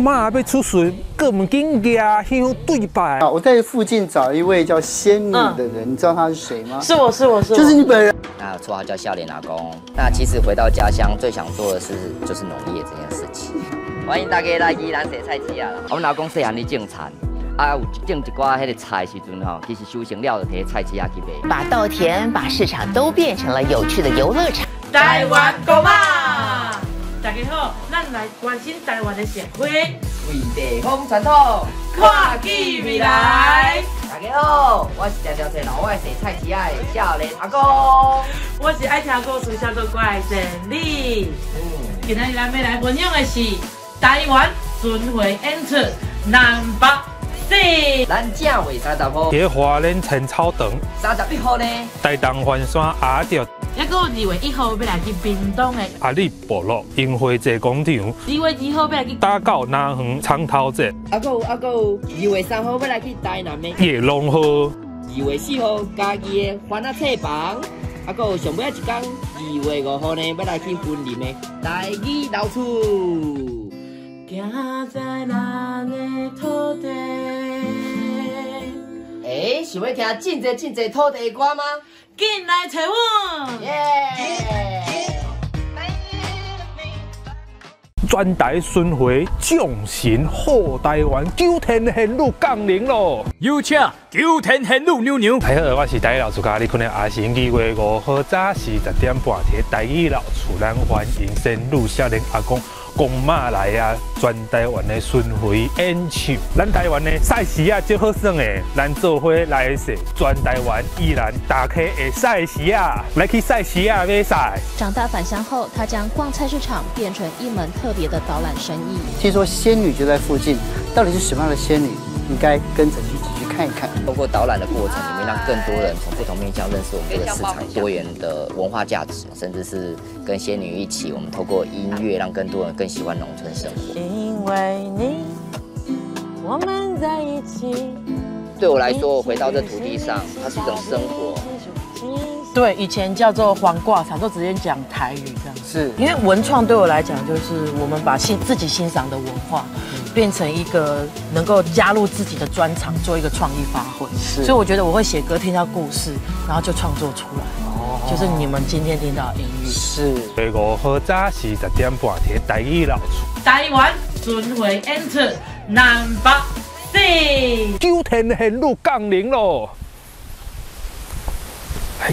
媽欲出巡，閣毋緊舉香對拜。啊，我在附近找一位叫仙女的人，你知道他是誰嗎？是我是我是，就是你本人。那綽號叫少年阿公。那其實回到家鄉，最想做的事就是農業這件事情。歡迎大家來宜蘭踅菜市仔。阮老公細漢咧種田，啊有種一寡彼个菜的時陣吼，其實收成了就提菜市仔去賣。把稻田、把市場都變成了有趣的遊樂場。台灣公媽，大家好，咱來關心台灣的社會，為地方傳統，看見未來。大家好，我是常常揣老外踅菜市仔的少年阿公。我是愛聽故事、寫作歌的仙女。今仔日咱欲來分享的是台灣巡迴演出南北四。咱正月30號，佇花蓮淺草場。31號呢，台東環山阿著。抑閣有2月1號欲來去屏東的阿里部落櫻花節廣場。2月2號欲來去打狗南園蔥頭節。啊閣有啊閣有，2月3號欲來去台南的夜龍河。2月4號嘉義的番仔冊房。啊閣有上尾仔一工，2月5號呢，欲來去雲林的台語老厝。行在咱的土地。欸，想欲聽真濟真濟土地歌嗎？緊來揣阮！耶！全台巡迴眾神護台灣，九天玄女降臨咯！有請九天玄女娘娘。大家好，我是台語老厝家李坤的阿成。2月5號早時10點半，佇台語老厝，咱歡迎仙女少年阿公公媽來啊！全台灣的巡迴演唱，咱台灣的菜市仔足好耍的，咱做伙來踅全台灣宜蘭大溪的菜市仔，來去菜市仔買菜。長大返鄉後，他將逛菜市場變成一門特別的導覽生意。聽說仙女就在附近，到底是什麼樣的仙女？應該跟着一起去看一看。透過導覽的過程裡面，讓更多人從不同面向認識我們這個市場多元的文化價值，甚至是跟仙女一起，我們透過音樂讓更多人更喜歡農村生活。因為你，我們在一起。對我來說，回到這土地上，它是一種生活。對，以前叫做黃掛場，都直接講台語這樣。因為文創對我來講，就是我們把自己欣賞的文化，變成一個能夠加入自己的專長，做一個創意發揮。所以我覺得我會寫歌，聽到故事，然後就創作出來。哦，就是你們今天聽到的音樂。5號早時10點半，佇台語老厝。台灣巡迴演出南北四。九天玄女降臨咯！來，